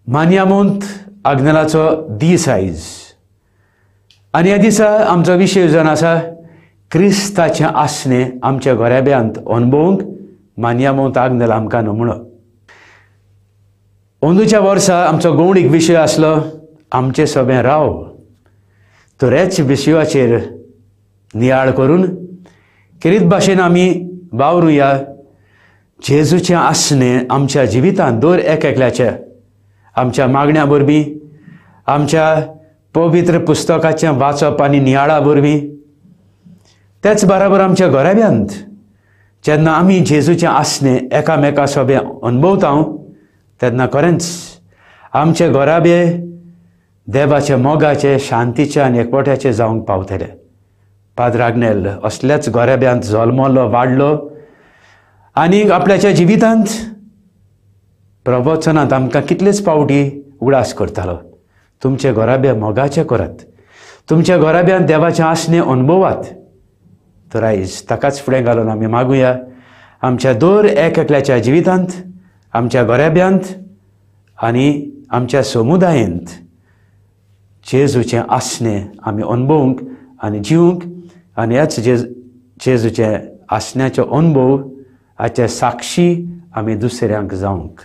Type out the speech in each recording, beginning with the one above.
मान्यामोंत आग्नेलाचो दीस आयज आनी ह्या दिसा आमचो विशय जावन आसा क्रिस्ताचें आसणें आमच्या घराब्यांत अणभवूंक मान्यामोंत आग्नेल आमकां नमणो. अंदूच्या वर्सा आमचो गौणीक विशय आसलो आमचें सोबें राव. तर ह्याच विशयाचेर नियाळ करून खेरीत भाशेन आमी वावरुया. जेजूचें आसणें आमच्या जिवितांत दर एक एकल्याच्या आमच्या मागण्या वरवीं, आमच्या पवित्र पुस्तकाचें वाचप आनी नियाळा वरवीं, तेच बराबर आमच्या घराब्यांत जेन्ना आमी जेजूचें आसणें एकामेका सोबें अणभवता तेन्ना खरेंच आमचे घराबे देवाचे मोगाचे, शांतीचे आनी एकवट्याचे जावंक पावतले. पाद्र आग्नेल असल्याच घराब्यांत जल्मलो, वाडलो आनी आपल्याच्या जिवितांत प्रवचनांत आमकां कितलेच पावटी उगडास करतालो, तुमचे घराबे मोगाचे करात, तुमच्या घराब्यांत देवाचें आसणें अणभवात. तर आयज ताकाच फुडें घालून आमी मागुया आमच्या दर एक एकल्याच्या जिवितांत, आमच्या घराब्यांत आनी आमच्या समुदायेंत जेजूचें आसणें आमी अणभवूंक आनी जिवूंक आनी ह्याच जेजूचे आसण्याचो अणभव हाचे साक्षी आमी दुसऱ्यांक जावंक.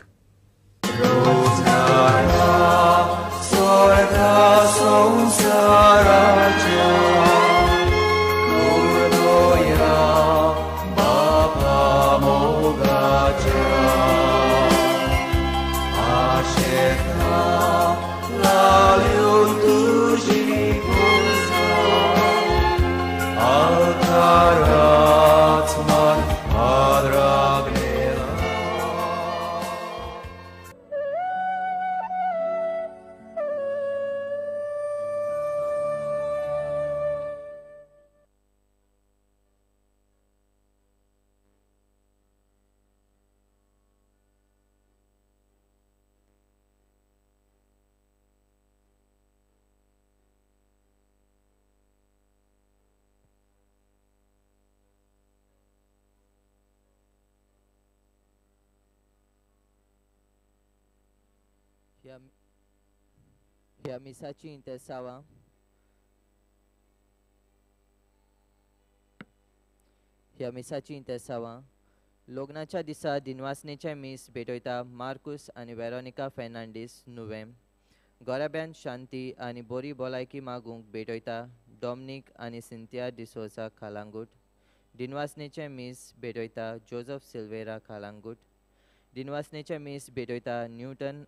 ह्या मिसाची इंतेसांवां लग्नाच्या दिसा दिनवासनेचें मीस भेटयता मार्कूस आनी वेरोनिका फेर्नांडीस नुवें. घराब्यांत शांती आनी बरी भलायकी मागूंक भेटयता डॉमनीक आनी सिंथिया डिसोजा खालांगूट. दिनवासनेचें मीस भेटयता जोजफ सिल्वेरा खालांगूट. दिनवासनेचें मीस भेटयता न्यूटन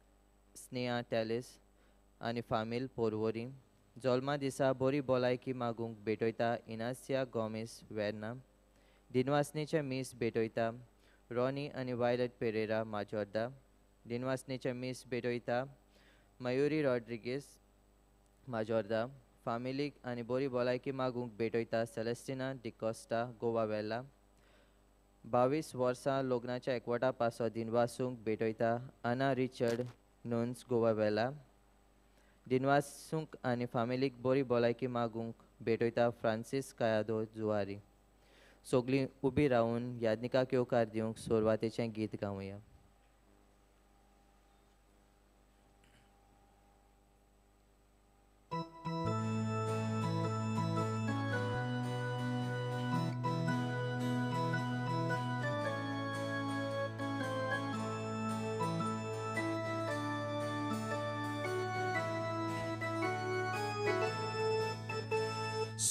स्नेहा टॅलिस आनी फामील पोरवोरी. जल्मा दिसा बरी भलायकी मागूंक भेटयता इनासिया गोमेस वेर्ना. दिनवासनेचें मीस भेटयता रॉनी आनी वायलट पेरेरा माजोर्दा. दिनवासनेचें मीस भेटयता मयुरी रॉड्रिगीस माजोर्दा. फामिलीक आनी बरी भलायकी मागूंक भेटयता सेलेस्टिना डिकोस्टा गोवा वेल्ला. 22 वर्सां लग्नाच्या एकवटा पासो दिनवासूंक भेटयता आना रिचर्ड नुन्स गोवा वेला. दिनवासूंक आनी फामिलीक बरी भलायकी मागूंक भेटयता फ्रांसीस कायादो जुवारी. सगळीं उबी रावन यादनिकाक येवकार दिवंक सुरवातेचें गीत गावया.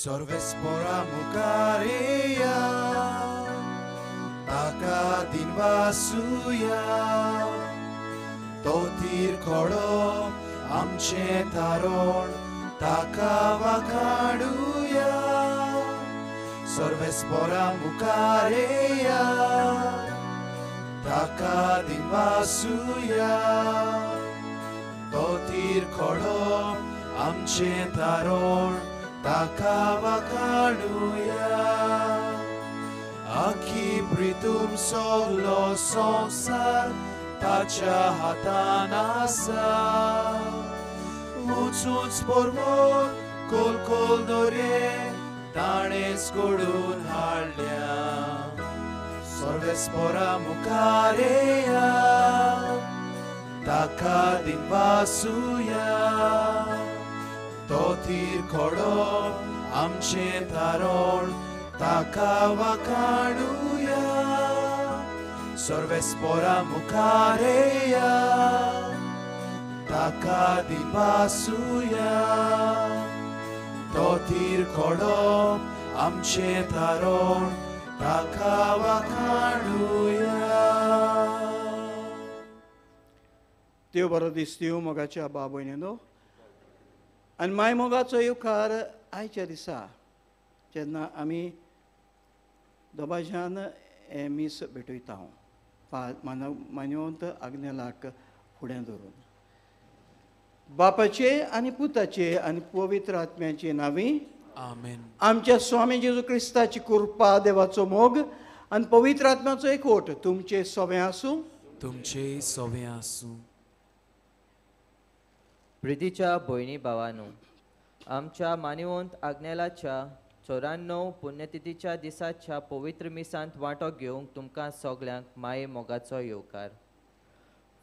Sorvespora mukareya ताका दिनवासुया तोतीर खोडो आमचें तारण ताका वाखाडुया. सर्वेस्पोरा मुखारेया ताका दिनवासुया तोतीर खोडो आमचें तारण ताका वाखाडुया. आखी प्रितूम सगलो संवसार ताच्या हातान आसा. उंच उंच पर्वत खोल खोल दर्ये ताणेंच घडोवन हाडल्या. सर्वेस्पोरा मुखार येया ताका दिनवासुया. तो थीर खोडो आमचें तारण ताका वाखाणुया. सर्वेस्पोरा मुखारेया ताका दिनवासुया. तो थीर खोडो आमचें तारण ताका वाखाणुया. देव बरो दीस दिवं मोगाच्या बाब भयणीनो आनी माय मोगाचो येवकार आयच्या दिसा जेन्ना आमी दबाज्यान हें मीस भेटयता मानवंत आग्नेलाक फुडें धरून बापाचे आनी पुताचे आनी पवित्र आत्म्याचे नांवी आमेन. आमच्या स्वामी जेजू क्रिस्ताची कृपा, देवाचो मोग आनी पवित्र आत्म्याचो एकवट तुमचे सवें आसूं, तुमचे सवें आसूं. प्रितीच्या भयणी भावानू, आमच्या मानिवंत आग्नेलाच्या 94 पुण्यतिथीच्या दिसाच्या पवित्र मिसांत वांटो घेवंक तुमकां सगल्यांक माये मोगाचो येवकार.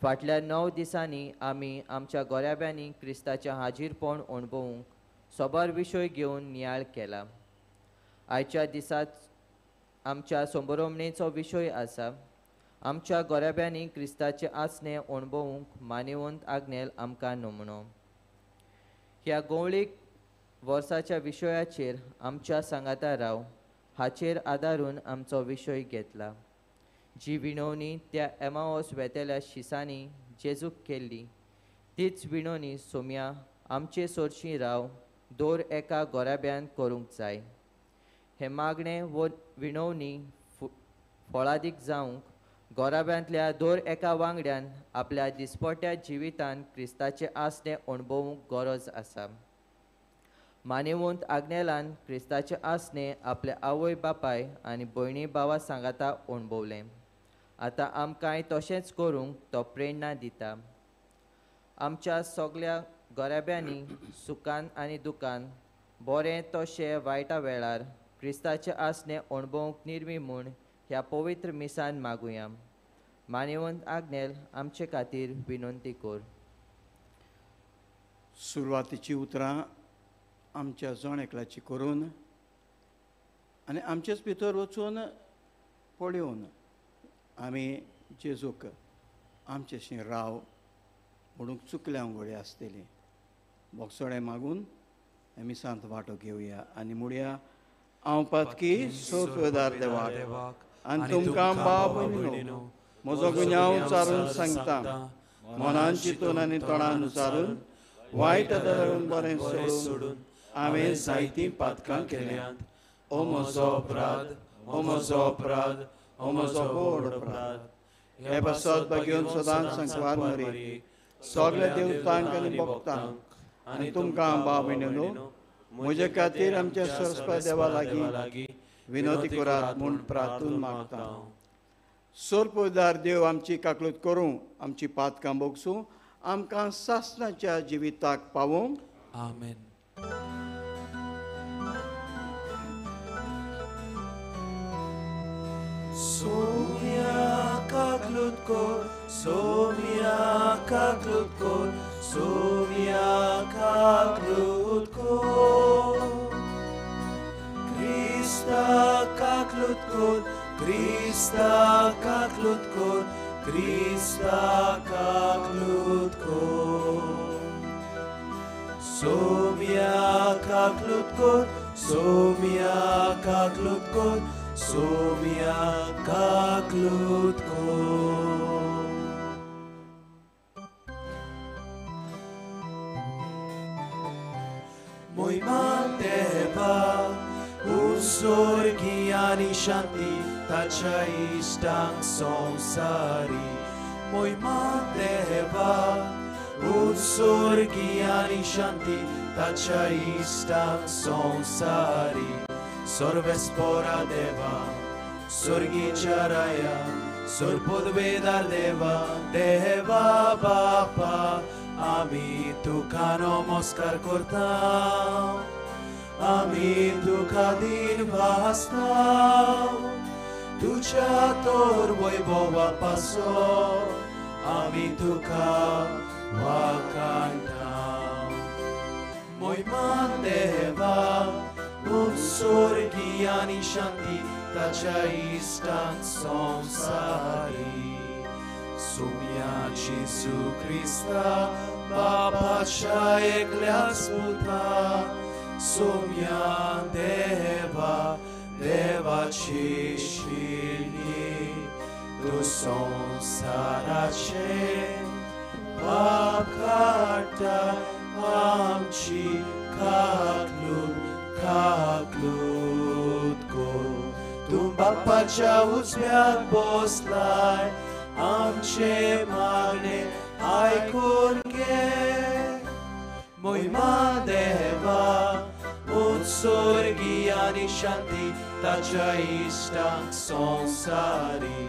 फाटल्या 9 दिसांनी आमी आमच्या गोऱ्याब्यांनी क्रिस्ताचें हाजीरपण अणभवूंक सोबार विशय घेवन नियाळ केला. आयच्या दिसात आमच्या संबरोमणेचो विशय आसा आमच्या गोऱ्याब्यांनी क्रिस्ताचें आसणें अणभवूंक मानिवंत आग्नेल आमकां नमणो. ह्या गोवळीक वर्साच्या विशयाचेर आमच्या सांगाता राव हाचेर आदारून आमचो विशय घेतला. जी विणवणी त्या एमाओस वेतेल्या शिसांनी जेजूक केल्ली तीच विणवणी सोम्या आमचे सोरशी राव दर एका गोराब्यान करूंक जाय. हें मागणें वो विणवणी फळादीक जावंक गोराब्यांतल्या दर एका वांगड्यान आपल्या दिसपट्या जिवितान क्रिस्ताचें आसणें अणभवूंक गरज आसा. मानेवंत आग्नेलान क्रिस्ताचें आसणें आपल्या आवय बापाय आनी भयणी भावा सांगाता अणभवलें. आतां आमकांय तशेंच करूंक तो प्रेरणा दिता. आमच्या सगल्या गोराब्यांनी सुखान आनी दुखान बरें तशें वायटा वेळार क्रिस्ताचें आसणें अणभवूंक निर्मी म्हूण ह्या पवित्र मिसान मागुया. मानेवंत आग्नेल आमचे खातीर विनंती कर. सुरवातीची उतरां आमच्या जण एकल्याची करून आनी आमचेच भितर वचून पळोवन आमी जेजूक आमचेशी राव म्हणूंक चुकल्या घोडे आसतली. बोगसोडे मागून मिसांत वांटो घेवया आनी म्हणया, हांव पातकी सोददार देवाक आनी तुमकां बाब भयणीनो म्हजो गुन्यांव चारून सांगता. मनान चिंतून आनी तोंडान उचारून वायट धरून बरें सोडून हांवें जायतीं पातकां केल्यांत. ओ म्हजो अपराध, ओ म्हजो अपराध, ओ म्हजो व्हड अपराध. हे पासत भाग्योन सदांच सांकवार मरी सगल्या देवतांक आनी भक्तांक आनी तुमकां बाब भयणीनो म्हजे खातीर आमच्या सरस्पत देवा लागीं विनोदी करात म्हूण प्रार्थून मागता. सोरपोदार देव आमची काकलूत करूं, आमची पातकां भोगसूं, आमकां सासणाच्या जिविताक पावोवंक. आमेन. सोम्या काकलूत कर, सोम्या काकलूत कर, सोम्या काकलूत कर. क्रिस्ता काकलूत कर, क्रिस्ता काकलूत कर, क्रिस्ता काकलूत कर. सोम्या काकलूत कर, सोम्या काकलूत कर, सोम्या काकलूत कर. मोहिमा देवा उत्सर्गी आनी शांती ताच्या इश्टांक संवसारी. मोहिमा देवा उत्सर्गी आनी शांती ताच्या इश्टांक संवसारी. सर्वेस्पोरा देवा स्वर्गीच्या राया सर्पोदवेदार देवा देवा बापा आमी तुका नमस्कार करता, आमी तुका दिनवासता. तुज्या तोर वैभवा पासो आमी तुका वाखाणटा. मोहिमान देवा उत्सर्गी आनी शांती ताच्या इश्टांक संवसारी. सुम्या जेजू क्रिस्ता बापाच्या एकल्याच पुता, सुम्या देवा देवाची शिली, तूं संवसाराचे पाप काडटा आमची काकलूत काकलूत कर. तूं बापाच्या उजव्याक बसलाय, आमचे मागणे आयकून घे. मोहिमा देवा उत्सर्गी आनी शांती ताच्या इश्टांक संवसारी,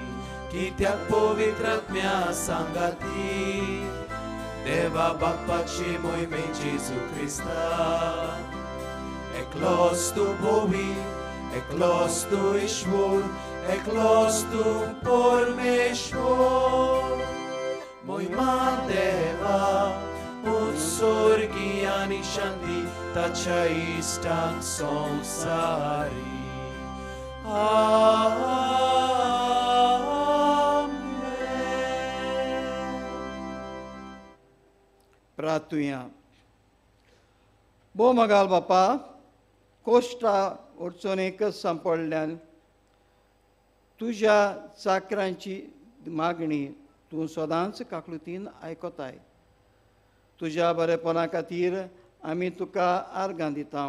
कित्याक पवित्र आत्म्या सांगाती देवा बापाची मोहिमे जेजू क्रिस्ता. एकलोच तूं भोवी, एकलोच तूं ईश्वर, एकलोच तूं परमेश्वर. मोहिमा देवा उत्सर्गी आनी शांती ताच्या इश्टांक संवसारी. आमेन. प्रार्थुया. भोव मगाल बापा, कोश्टा अडचणेक सांपडल्यान तुज्या चाकरांची मागणी तूं सदांच काकलुतीन आयकताय. तुज्या बरेपणा खातीर आमी तुका आर्गां दिता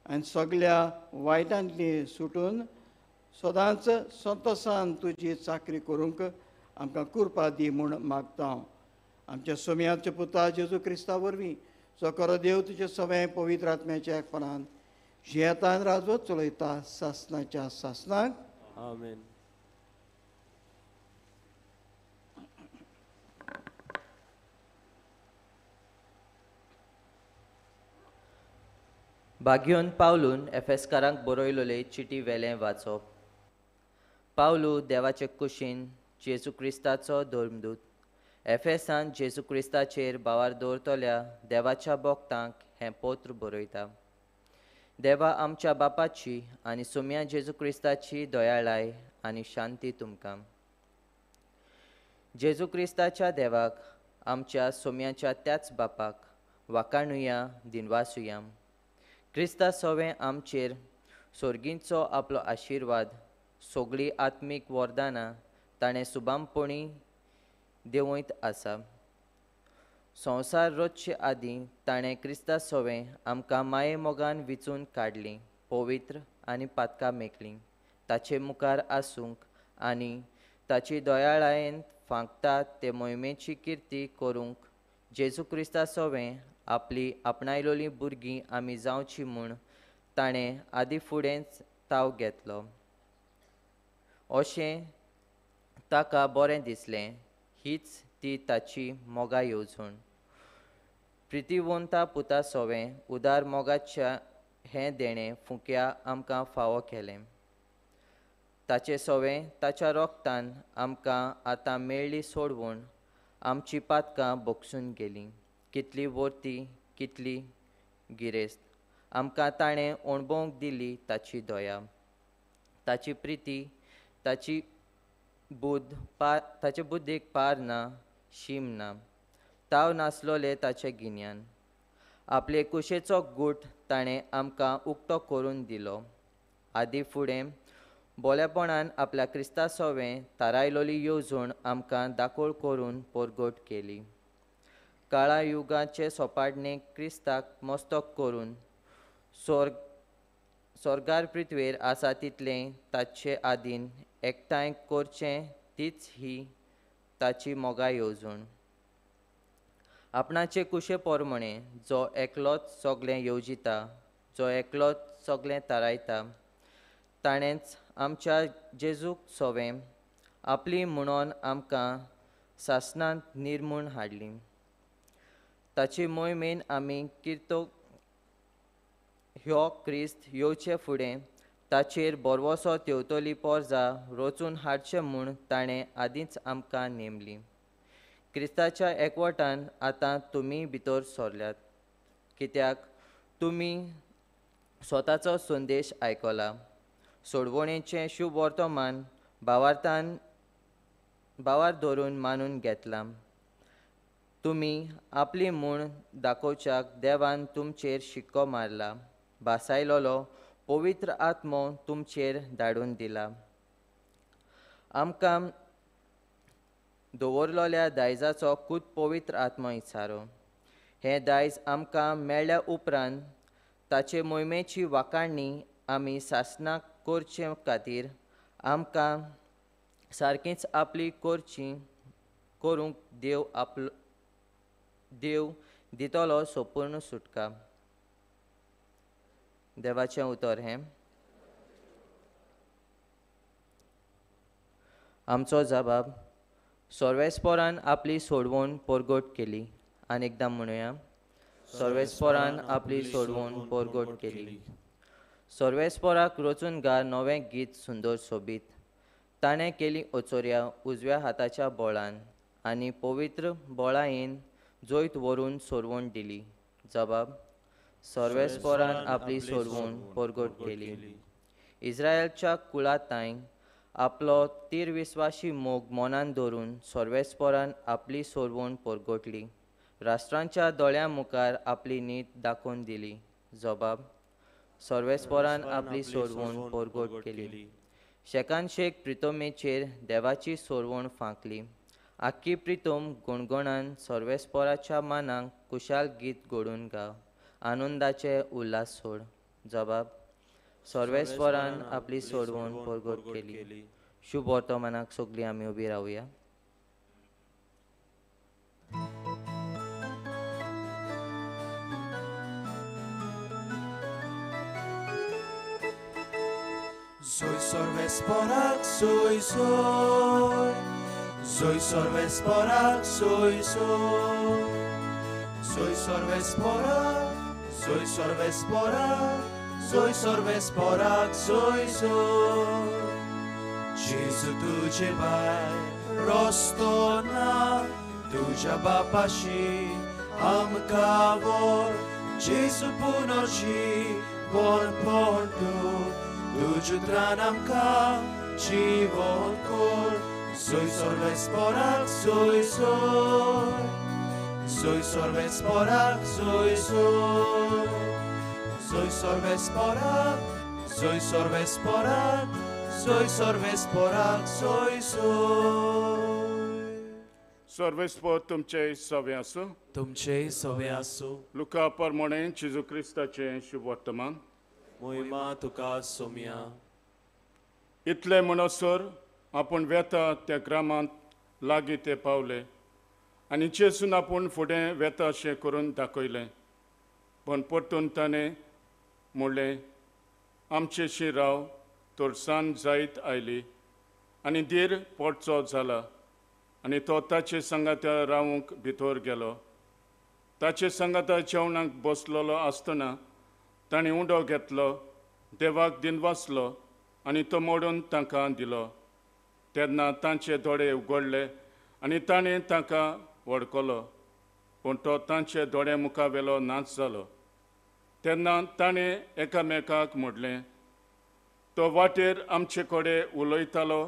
आनी सगल्या वायटांतली सुटून सदांच संतोसान तुजी चाकरी करूंक आमकां कृपा दी म्हूण मागता. आमच्या सोम्याच्या पुता जेजू क्रिस्ता वरवीं, जो खरो देव तुजे सगळें पवित्र आत्म्याच्या एकपणान जियेतान राजवत चलयता सासनाच्या सासनाक. आमेन. बाग्योन पावलून एफेस्कारांक बरयलोले चिटी वेलें वाचप. पावलू देवाचे कुशीन जेजू क्रिस्ताचो धर्मदूत एफेसान जेजू क्रिस्ताचेर भावार दवरतल्या देवाच्या भक्तांक हें पत्र बरयता. देवा आमच्या बापाची आनी सुम्या जेजू क्रिस्ताची दयाळाय आनी शांती तुमकां. जेजू क्रिस्ताच्या देवाक आमच्या सोम्याच्या त्याच बापाक वाकाणुया दिनवासुया. क्रिस्ता सवें आमचेर सोर्गींचो आपलो आशिर्वाद सगळीं आत्मीक वरदानां ताणें सुबामपणी देंवयत आसा. संवसार रचचे आदीं ताणें क्रिस्ता सवें आमकां माये मोगान विचून काडलीं, पवित्र आनी पातकां मेकलीं ताचे मुखार आसूंक आनी ताची दयाळायेन फांकता ते मोहिमेची किर्ती करूंक जेजू क्रिस्ता सवें आपली आपणायलोलीं भुरगीं आमी जावची म्हूण ताणें आदीं फुडेंच ताव घेतलो. अशें ताका बरें दिसलें, हीच ती ताची मोगा येवजण. प्रितीवंता पुता सवें उदार मोगाच्या हें देणें फुंक्या आमकां फावो केलें. ताचे सवें ताच्या रोगतान आमकां आतां मेळ्ळी सोडवण, आमची पातकां बगसून गेलीं. कितली वर्ती कितली गिरेस्त आमकां ताणें अणभवंक दिली ताची दया, ताची प्रिती, ताची बुद्द ताचे बुद्दीक पार ना, शीम ना, ताव नासलोले ताचें गिन्यान. आपले कुशेचो गूट ताणें आमकां उक्तो करून दिलो. आदी फुडें बोलेपणान आपल्या क्रिस्ता सवें थारायलोली येवजण आमकां दाखोळ करून परगट केली. काळा युगाचे सोपाडणे क्रिस्ताक मस्तक करून स्वर्गार पृथ्वेर आसा तितलें ताचे आदीन एकठांय करचें, तीच ही ताची मोगा येवजण. आपणाचे कुशे पोरमणे जो एकलोच सगळें येवजिता, जो एकलोच सगळें थारायता, ताणेंच आमच्या जेजूक सवें आपली म्हणून आमकां सासणांत निर्मूण हाडली. ताची मोहिमेन आमी किर्तो ह्यो क्रिस्त येवचे फुडें ताचेर बरवसो तेवतली पोरजा रचून हाडचें म्हूण ताणें आदींच आमकां नेमली. क्रिस्ताच्या एकवटान आतां तुमी भितर सरल्यात, कित्याक तुमी स्वताचो संदेश आयकला। सोडवणेचें शुभ वर्तमान भावार्थान भावार धरून मानून घेतलां। तुमी आपली म्हूण दाखोवच्याक देवान तुमचेर शिक्को मारला, भासायलोलो पवित्र आत्मो तुमचेर धाडून दिला। आमकां दवरलेल्या दायजाचो खूद पवित्र आत्मो इचारो। हें दायज आमकां मेळ्ळ्या उपरांत ताचे मोहिमेची वाखाणणी आमी सासणाक करचे खातीर आमकां सारकीच आपली करची करूंक देव आपलो देव दितलो संपूर्ण सुटका। देवाचें उतर हें। आमचो जबाब सर्वेस्पोरान आपली सोडवण परगट केली। आनी एकदां म्हणुया, सर्वेस्पोरान आपली सोडवण परगट केली। सर्वेस्पोराक रचून गा नवें गीत सुंदर सोबीत, ताणें केली ओचोर्या उजव्या हाताच्या बोळान आनी पवित्र बोळायेन जैत व्हरून सोडवण दिली। जबाब सर्वेस्पोरान आपली सोडवण परगट केली। इस्रायलच्या कुळातांय आपलो तीर विस्वाशी मोग मनान धरून सर्वेस्पोरान आपली सोडवण परगटली। राष्ट्रांच्या दोळ्यां मुखार आपली नीत दाखोवन दिली। जबाब सर्वेस्पोरान आपली सोडवण परगट केली। शेकान शेक प्रितोमेचेर देवाची सोडवण फांकली। आख्खी प्रितोम गुणगुणान सर्वेस्पोराच्या मानाक कुशाल गीत घडून गा, आनंदाचे उल्हास सोड। जबाब सर्वेस्पोरान आपली सोडवण परगट केली। शुभ वर्तमानाक सगळीं आमी उबी रावया। Soy sorvesporak, soy soy. Soy sorvesporak, soy soy. Soy sorvesporak, soy sorvesporak, soy sorvesporak, soy soy. Jesu तुझे बाय रस्तो ना, तुझ्या बापाशी आमकां व्हर। जेजू पुनर्जी वणपण तूं, तुज्या उतरान आमकां जिवन कर। Soy sorvesporak, soy soy. Soy sorvesporak, soy soy. Soy sorvesporak, soy sorvesporak, soy sorvesporak, soy soy. सर्वेस्पोर तुमचे सवे आसूं, तुमचे सवे आसूं। लुका प्रमाणे जेजू क्रिस्ताचें शुभ वर्तमान। मोहिमा तुका सोम्या। इतले म्हणसर आपूण वेता त्या ग्रामांत लागीं ते पावले आनी जेजून आपूण फुडें वेता अशें करून दाखयलें। पूण परतून ताणें म्हणलें, आमचेशी राव, तर सांज जायत आयली आनी धीर पडचो जाला। आनी तो ताचे सांगाता रावूंक भितर गेलो। ताचे सांगाता जेवणाक बसलेलो आसतना ताणें उंडो घेतलो, देवाक दिनवासलो आनी तो मोडून तांकां दिलो। तेन्ना तांचे दोळे उगडले आनी ताणें तांकां वळखलो, पूण तो तांचे दोळे मुखावेलो नाच जालो। तेन्ना ताणें एकामेकाक म्हणलें, तो वाटेर आमचे कडेन उलयतालो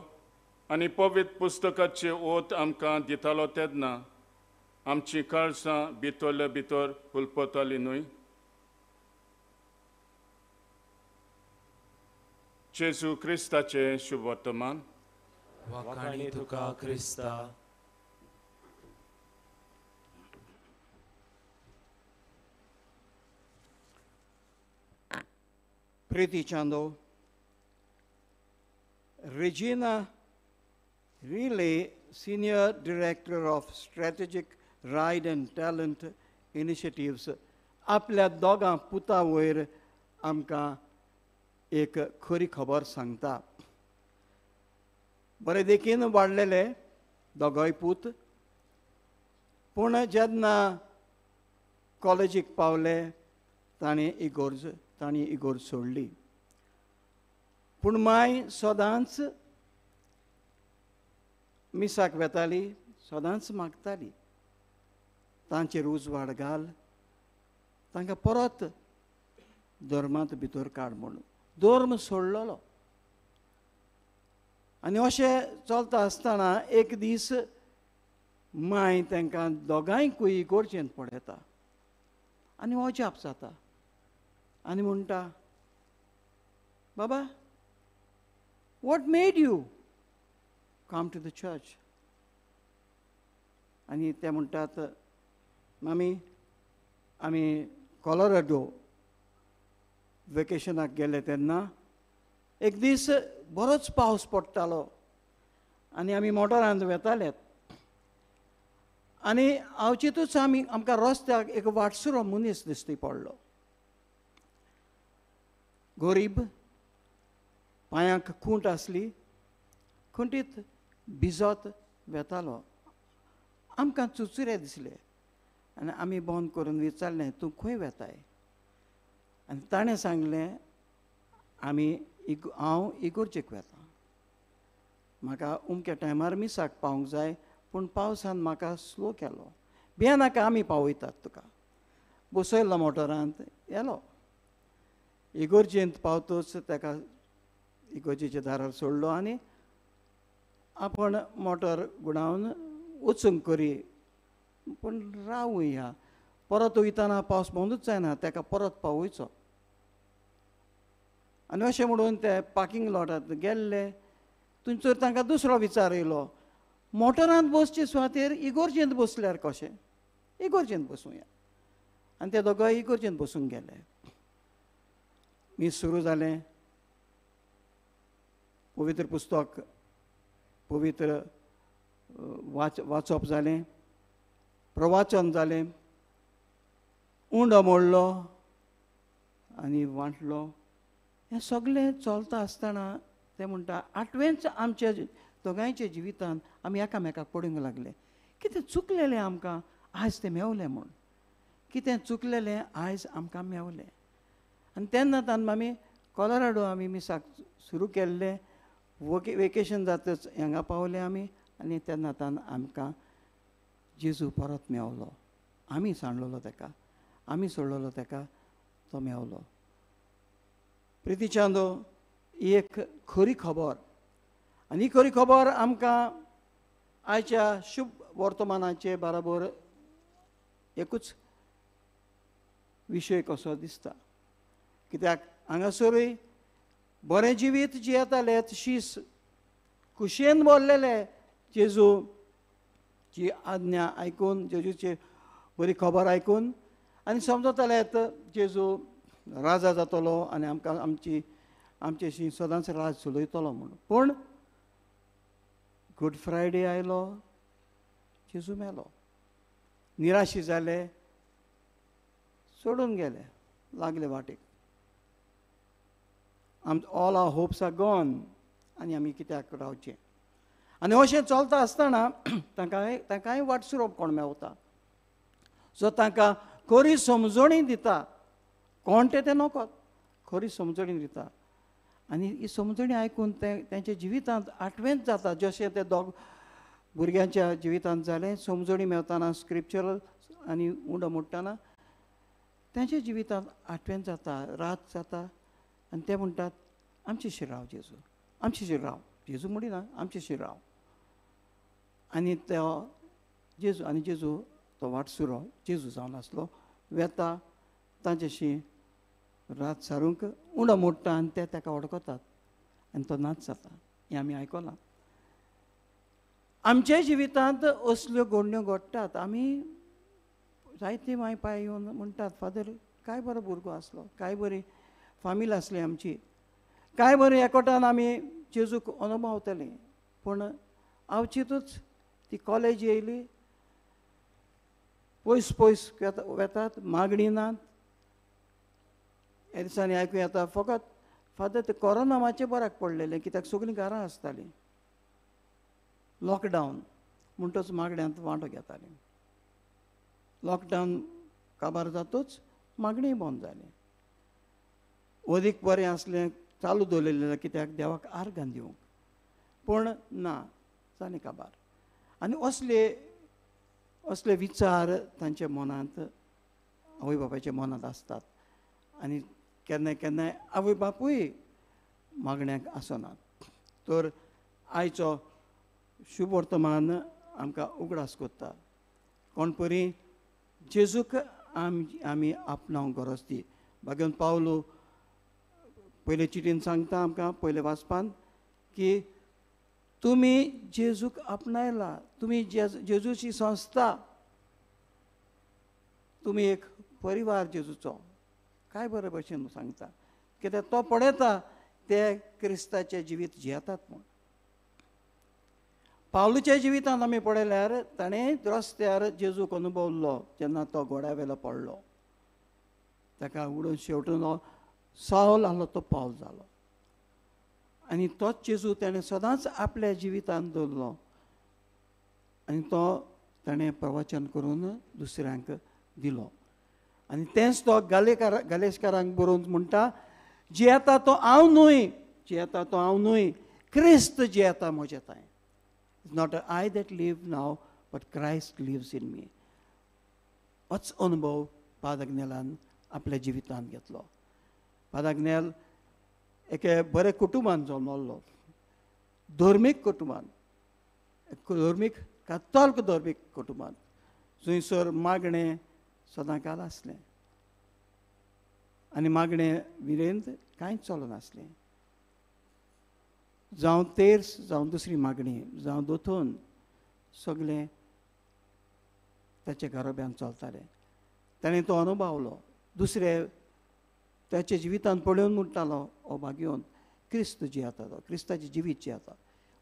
आनी पवित्र पुस्तकाचे ओत आमकां दितालो, तेन्ना आमची काळसां भितरले भितर हुलपताली न्हय? जेजू क्रिस्ताचें शुभ वर्तमान। वाखाणी तुका क्रिस्ता। Preeti Chando, Regina Riley, Senior Director of Strategic Ride and Talent Initiatives, आपल्या दोगां पुता वयर आमकां एक खरी खबर सांगता। बरे देखीन वाडलेले दोगोय पूत, पूण जेन्ना कॉलेजीक पावले ताणें इगोर्ज सोडली। पूण माय सदांच मिसाक वेताली, सदांच मागताली। तांचेर उजवाड घाल, तांकां परत धर्मांत भितर काड म्हणून. धर्म सोडलेलो. आनी अशें चलता आसतना एक दीस माय तांकां दोगांयकूय इगोर्जेंत पळयता आनी अजाप जाता आनी म्हणटा, बाबा, what made you come to the church? आनी ते म्हणटात, मामी, आमी कॉलोराडो वेकेशनाक गेले तेन्ना एक दीस बरोच पावस पडटालो आनी आमी मोटरांत वेताले आनी अवचितूच आमी आमकां रस्त्याक एक वाटसुरो मनीस दिश्टी पडलो. गरीब, पांयांक खूंट आसली, खुंटीत भिजत वेतालो. आमकां चुचुरे दिसले आनी आमी बंद करून विचारलें, तूं खंय वेताय? आनी ताणें सांगलें, आमी हांव इगोर्जेक वेतां, म्हाका उमक्या टायमार मिसाक पावूंक जाय, पूण पावसान म्हाका स्लो केलो. भियेनाका, आमी पावयतात तुका. बसयलो मोटरांत, येलो. इगोर्जेंत पावतच ताका इगोर्जेच्या दारार सोडलो आनी आपण मोटर गुणावन वचूंक करी, पूण रावया, परत वयतना पावस बंदूच जायना, ताका परत पावयचो. आनी अशें म्हणून ते पार्किंग लॉटांत गेल्ले. थंयसर तांकां दुसरो विचार येयलो, मोटरांत बसचे सुवातेर इगोर्जेंत बसल्यार कशें? इगोर्जेंत बसुया. आनी ते दोगांय इगोर्जेंत बसूंक गेले. मीस सुरू जालें. पवित्र पुस्तक पवित्र वाचप जालें, प्रवाचन जालें, उंडो मोडलो आनी वांटलो. हें सगळें चलता आसतना ते म्हणटा, आठवेंच आमच्या दोगांयच्या जिवितांत आमी एकामेकाक पडूंक लागले. कितें चुकलेलें आमकां आयज तें मेवलें म्हूण, कितें चुकलेलें आयज आमकां मेवलें. आनी तेन्ना तान आमी कॉलोराडो आमी मिसाक सुरू केल्लें. वेकेशन जातच हांगा पावले आमी आनी तेन्ना तान आमकां जेजू परत मेवलो. आमी सांडलेलो ताका, आमी सोडलेलो ताका, तो मेवलो. प्रिती चांदो, ही एक खरी खबर आनी ही खरी खबर आमकां आयच्या शुभ वर्तमानाचे बराबर एकूच विशय कसो दिसता. कित्याक हांगासरूय बरें जिवीत जियेताले, शीस खुशयेन बोल्लेले, जेजूची आज्ञा आयकून, जेजूची बरी खबर आयकून आनी समजताले जेजू राजा जातलो आनी आमकां आमची आमच्याशी सदांच राज चलयतलो म्हूण. पूण गुड फ्रायडे आयलो, जेजू मेलो. निराशी जाले, सोडून गेले, लागले वाटेक. All our hopes are gone आनी आमी कित्याक रावचें? आनी अशें चलता आसतना तांकांय वाटसुरो कोण मेवता जो तांकां खरी समजणी दिता. कोण तें नोकत, खरी समजणी दिता. आनी ही समजणी आयकून ते तांच्या जिवितांत आठवेंच जाता, जशें ते दोग भुरग्यांच्या जिवितांत जालें. समजणी मेवतना स्क्रिप्चरल आनी उंडो मोडटना तांच्या जिवितांत आठवेंच जाता, रात जाता आनी ते म्हणटात, आमचे राव जेजू, आमचे राव जेजू म्हणिना, आमचे राव. आनी तो जेजू, आनी जेजू तो वाटसुरो जेजू जावन आसलो, वेता तांच्याशी रात सारूंक, उंडो मोडटा आनी ते ताका वडकतात आनी तो नाच जाता. हें आमी आयकलां. आमच्या जिवितांत असल्यो घडण्यो घडटात. आमी जायते माय पाय येवन म्हणटात, फादर काय बरो भुरगो आसलो, काय बरी फामील आसली आमची, काय बरें एकवटान आमी जेजूक अनुभवतलीं. पूण अवचितूच ती कॉलेज येयली, पयस पयस वेतात, मागणी नात. ह्या दिसांनी आयकूं येता फकत फादर ते कोरोना मातशें बऱ्याक पडलेलें, कित्याक सगळीं घरां आसतालीं, लॉकडावन म्हणटच मागण्यांत वांटो घेतालीं. लॉकडावन काबार जातूच मागणीय बंद जाली. अदीक बरें आसलें चालू दवरलेलें कित्याक देवाक आर्गां दिवंक, पूण ना जालें काबार. आनी असले असले विचार तांच्या मनांत, आवय बापायच्या मनांत आसतात आनी केन्ना केन्नाय आवय बापूय मागण्याक आसनात. तर आयचो शुभ वर्तमान आमकां उगडास करता कोण परी जेजूक आमी आपणावंक गरज ती. बागेवन पावलो पयले चिटीन सांगता आमकां पयले वाचपान की तुमी जेजूक आपणायला, तुमी जेजूची संस्था, तुमी एक परिवार जेजूचो. काय बरे भशेन सांगता कित्याक तो पळयता ते क्रिस्ताचें जिवीत जियेतात म्हूण. पावलूच्या जिवितांत आमी पळयल्यार ताणें रस्त्यार जेजूक अनुभवल्लो जेन्ना तो घोड्या वेलो पडलो, ताका उडोवन शेवटून सावल आहलो तो पावल जालो आनी तोच जेजू ताणें सदांच आपल्या जिवितांत दवरलो आनी तो ताणें प्रवचन करून दुसऱ्यांक दिलो. आनी तेंच तो गालेशकारांक बरोवन म्हणटा, जियेता तो हांव न्हय, जियेता तो हांव न्हय, क्रिस्त जियेता म्हज्या तांय. It's not I that live now but Christ lives in me. होच अनुभव पादग्नेलान आपल्या जिवितांत घेतलो. पादग्नेल एके बरे कुटुंबान जल्मल्लो, धर्मीक कुटुंबान, धर्मीक कातोल्क धर्मीक कुटुंबान, थंयसर मागणें सदांकाल आसलें आनी मागणें विरेंत कांयच चलनासलें. जावं तेर्स, जावं दुसरी मागणी, जावं दोथोन, सगळें ताच्या घराब्यान चलतालें. ताणें तो अनुभवलो. दुसरे ताच्या जिवितांत पळोवन म्हणटालो, हो भाग्योन क्रिस्त जियेता, तो क्रिस्ताचें जिवीत जियेता.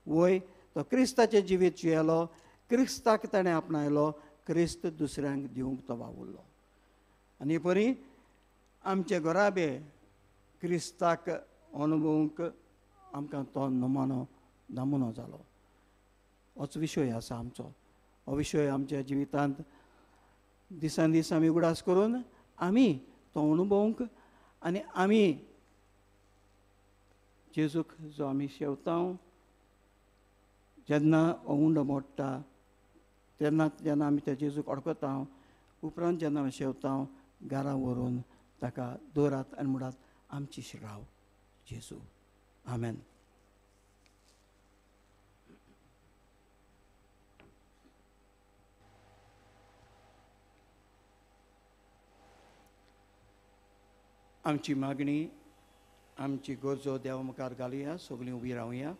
वय तो क्रिस्ताचें जिवीत जियेलो, क्रिस्ताक ताणें आपणायलो, क्रिस्त दुसऱ्यांक दिवंक तो वावुरलो. आनी परी आमचे घराबे क्रिस्ताक अनुभवूंक आमकां तो नमुनो नमुनो जालो. होच विशय आसा आमचो. हो विशय आमच्या जिवितांत दिसान दीस आमी उगडास करून आमी तो अनुभवूंक आनी आमी जेजूक जो आमी शेवता जेन्ना उंडो मोडटा तेन्ना जेन्ना आमी त्या जेजूक अडकता उपरांत जेन्ना आमी शेवता घरा व्हरून ताका दवरात आनी म्हणात आमची राव जेजू. आमेन. आमची मागणी, आमची गरजो देवा मुखार घालुया. सगळीं उबी रावया.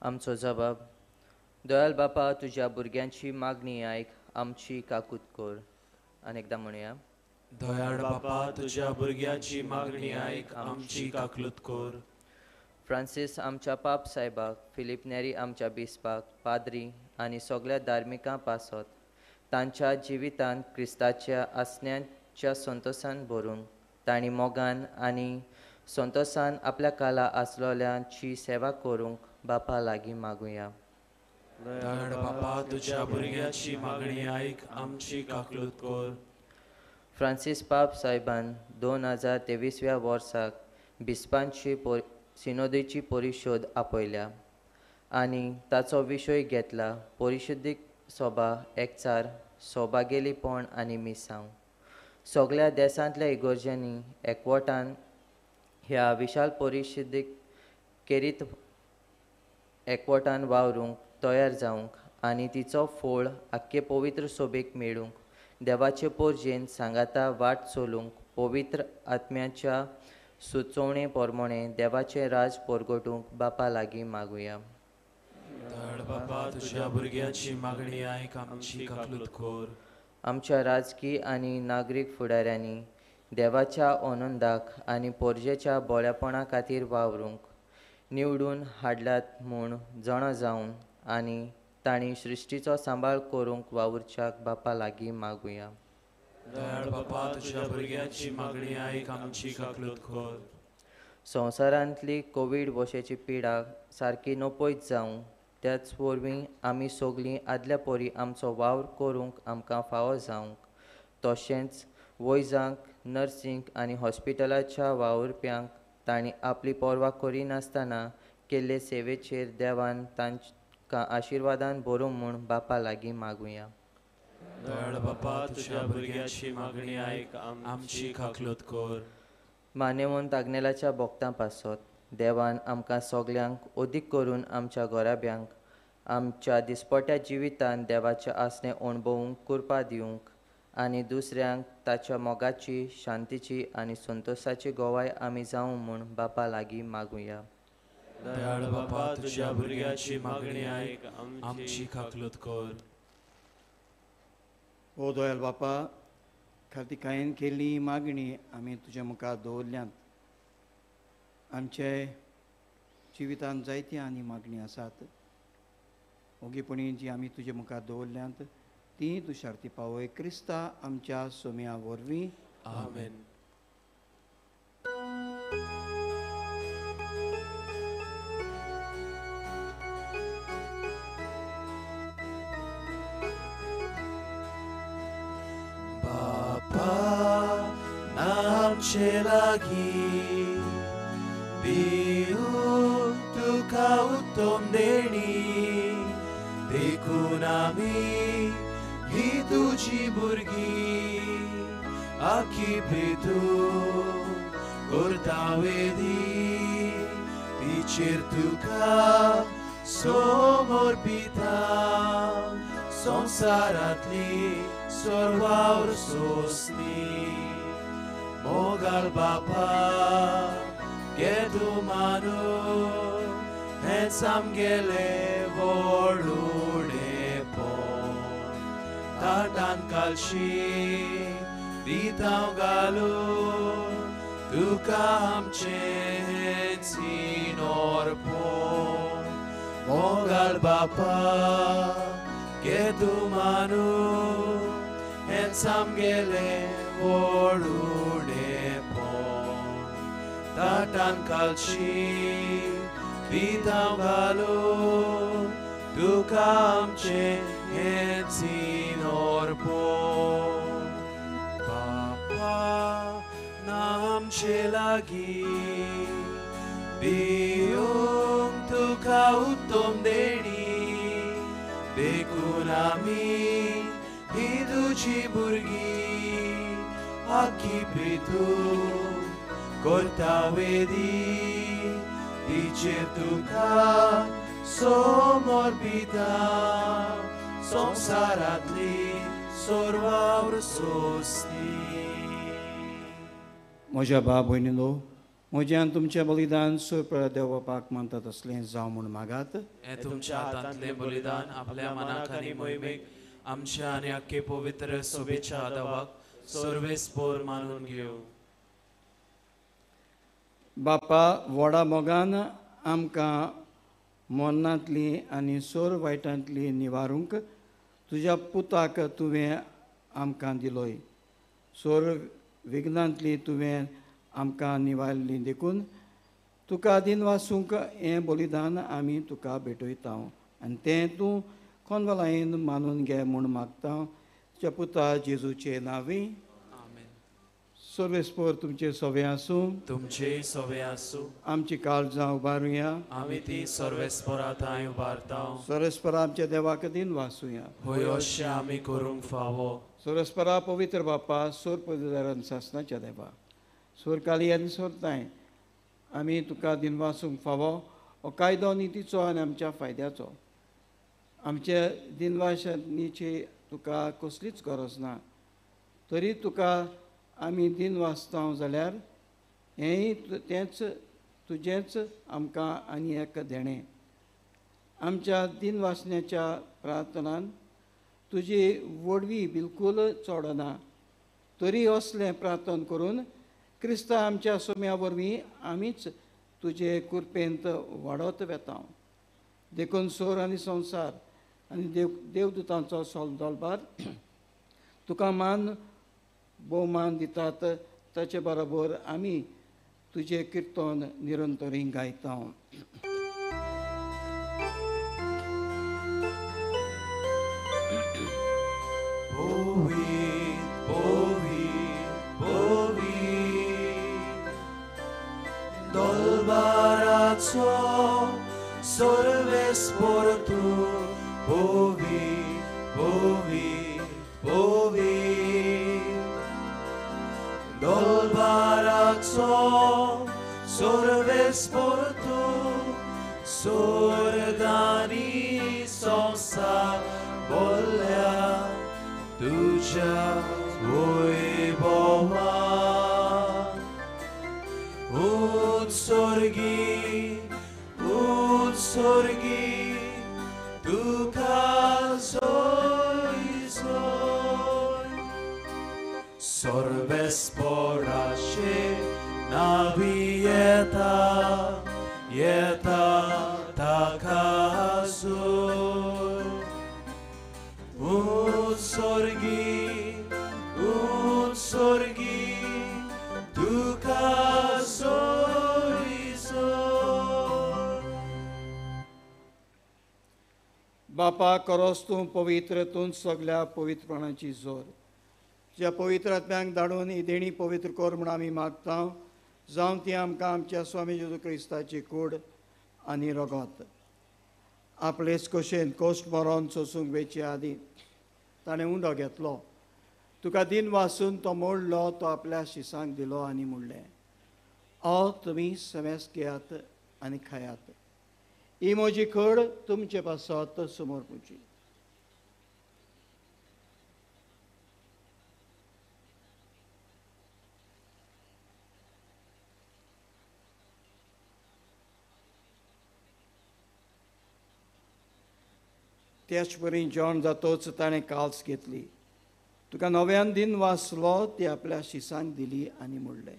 आमचो जबाब. दयाल बापा, तुज्या भुरग्यांची मागणी आयक, आमची काकूत कर. आनी एकदां म्हणुया, दयाळ बापा, तुज्या भुरग्याची मागणी आयक, आमची काकलूत कर. फ्रांसीस आमच्या पाप सायबाक, फिलीप नेरी आमच्या बिस्पाक, पाद्री आनी सगळ्या धार्मिकां पासत तांच्या जिवितांत क्रिस्ताच्या आसण्यांच्या संतोसान भरूंक तांणी मोगान आनी संतोसान आपल्या काला आसलोल्यांची सेवा करूंक बापा लागीं मागुया. दयाळ बापा, तुज्या भुरग्याची मागणी आयक, आमची काकलूत कर. फ्रांसीस पाप सायबान 2023व्या वर्साक बिस्पांची सिनोदीची परिशोद आपयल्या आनी ताचो विशय घेतला परिशुद्धीक सोबा एकचार, सोबागेलीपण आनी मिसांव. सगळ्या देशांतल्या इगोर्जांनी एकवटान ह्या विशाल परिशुद्धीक केरीत एकवटान वावरूंक तयार जावंक आनी तिचो फोळ आख्खे पवित्र सोबेक मेळूंक देवाचे पोरजेन सांगाता वाट चलूंक पवित्र आत्म्याच्या सुचोवणे प्रमाणे देवाचें राज परगटूंक बापा लागीं मागुया. दयाळ बापा, तुज्या भुरग्याची मागणी आयक, आमची काकलूत कर. आमच्या राजकी आनी नागरीक फुडाऱ्यांनी देवाच्या आनंदाक आनी पोरजेच्या बळेपणा खातीर वावरूंक निवडून हाडल्यात म्हूण जाणा जावन आनी तांणी सृश्टीचो सांबाळ करूंक वावुरच्याक बापा लागीं मागुया. दयाळ बापा, तुज्या भुरग्याची मागणी आयक, आमची काकलूत कर. संवसारांतली कोवीड वशेची पिडा सारकी नपयत जावं, त्याच वरवीं आमी सगळीं आदल्या परी आमचो वावर करूंक आमकां फावो जावंक, तशेंच वैजांक, नर्सींक आनी हॉस्पिटलाच्या वावुरप्यांक तांणी आपली पर्वा करिनासतना केल्ले सेवेचेर देवान तांकां आशिर्वादान भरूं म्हूण बापा लागीं मागुया. दयाळ बापा, तुज्या भुरग्याची मागणी आयक, आमची खाकलोत कर. मानेवंत आग्नेलाच्या भोक्तां पासत देवान आमकां सगल्यांक अदीक करून आमच्या घराब्यांक आमच्या दिसपट्या जिवितांत देवाचें आसणें अणभवूंक कृपा दिवंक आनी दुसऱ्यांक ताच्या मोगाची, शांतीची आनी संतोशाची गवाय आमी जावं म्हूण बापा लागीं मागुया. दयाळ बापा, तुज्या भुरग्याची मागणी आयक, आमची खाकलोत कर. ओ दयाळ बापा, खातिकायेन केल्ली मागणी आमी तुज्या मुखार दवरल्यांत. आमचे जिवितांत जायती आनी मागणी आसात, ओगीपणी जी आमी तुजे मुखार दवरल्यांत ती तूं शार्ती पावय क्रिस्ता आमच्या सोम्या वरवीं. आमेन. बापा आमचे लागीं दिवं तुका उत्तम देणी, देखून आमी ही तुजी भुरगीं आखी प्रीतू करता वेदी, तिचेर तुका समर्पिता संवसारांतली सर्वावर सोंसणी. मोगाल बापा घे तूं मानून हेंच आमगेलें व्हड उणेपण, ताटान कालशी दिता घालून तुका आमचें हेंच अर्पण. मोगाल बापा घे तूं मानून हेंच आमगेलें व्हड उणेपण, ताटान कालशी दिता घालून तुका आमचें हेंच अर्पण. बापा ना आमचे लागीं दिवंक तुका उत्तम देणी, देखून आमी ही तुजी भुरगीं आखी प्रीतू करता वेदी, तिचेर तुका समर्पिता संवसारांतली सर्वावर सोंसणी. म्हज्या भाव भयणीनो, म्हजें आनी तुमचें बलिदान सुपर देव बापाक मानतात तसलें जावं म्हूण मागात. हें तुमच्या हातांतलें बलिदान आपल्या मनाक आनी मोहिमेक आमच्या आनी आख्खे पवित्र सोबेच्या देवाक सर्वेस्पोर मानून घेवं. बापा, व्हडा मोगान आमकां मरणांतली आनी सोर वायटांतली निवारूंक तुज्या पुताक तुवें आमकां दिलोय. सोर विघ्नांतली तुवें आमकां निवारली देखून तुका दिनवासूंक हें बलिदान आमी तुका भेटयता आनी तें तूं कोनवलायेन मानून घे म्हूण मागता तुज्या पुता जेजूचे नांवी. सर्वेस्पोर तुमचे सवे आसूं, तुमचे सवे आसूं. आमची काळजां उबारुया, आमी ती सर्वेस्पोरा थंय उबारता. सर्वेस्पोरा आमच्या देवाक दिन वासुया, हय अशें आमी करूंक फावो. सर्वेस्पोरा पवित्र बापा, सोर पवित्र सासनाच्या देवा, सोर काली आनी सोरताय आमी तुका दिन वासूंक फावो. हो कायदो नितीचो आनी आमच्या फायद्याचो. आमच्या दिनवासनीची तुका कसलीच गरज ना, तरी तुका आमी दिन वाचता जाल्यार हेंय तेंच तुजेंच आमकां आनी एक देणें. आमच्या दिन वाचण्याच्या प्रार्थनान तुजी वडवी बिलकूल चडना, तरी असलें प्रार्थना करून क्रिस्ता आमच्या सोम्या वरवीं आमीच तुजे कृपेंत वाडत वेता. देखून सोर आनी संवसार आनी देवदूतांचो सोलदोलबार तुका मान भोवमान दितात, ताचे बरोबर आमी तुजें किर्तन निरंतरी गायता. पवित्र पवित्र पवित्र दोलबाराचो सर्वेस्पोर तूं बोवी बोवी बोवी दोलबाराचो सर्वेस्पोर तूं सोर्गानी संवसार बोल्ल्या तुज्या वैभवान उत्सर्गी उत्सर्गी तुका जोय जोय सर्वेस्पोराचे नावी येता येता ताका जोय उत्सर्गी उत्सर्गी तुका जोय जोय. बापा करोस तूं पवित्र तूं सगल्या पवित्रपणाची जोर तुज्या पवित्र आत्म्यांक धाडून ही देणी पवित्र कर म्हूण आमी मागता जावं ती आमकां आमच्या स्वामी जेजू क्रिस्ताची कूड आनी रगत. आपलेच कशेन कोश्ट मरोन सोसूंक वेचे आदीं ताणें उंडो घेतलो, तुका दिन वासून तो मोडलो, तो आपल्या शिसांक दिलो आनी म्हणलें, ओ तुमी समेस घेयात आनी खायात, ही म्हजी कड तुमचे पासत समर्पुची. त्याच परी जेवण जातोच ताणें काल्स घेतली, तुका नव्यान दिन वाचलो, ती आपल्या शिसांक दिली आनी म्हणलें,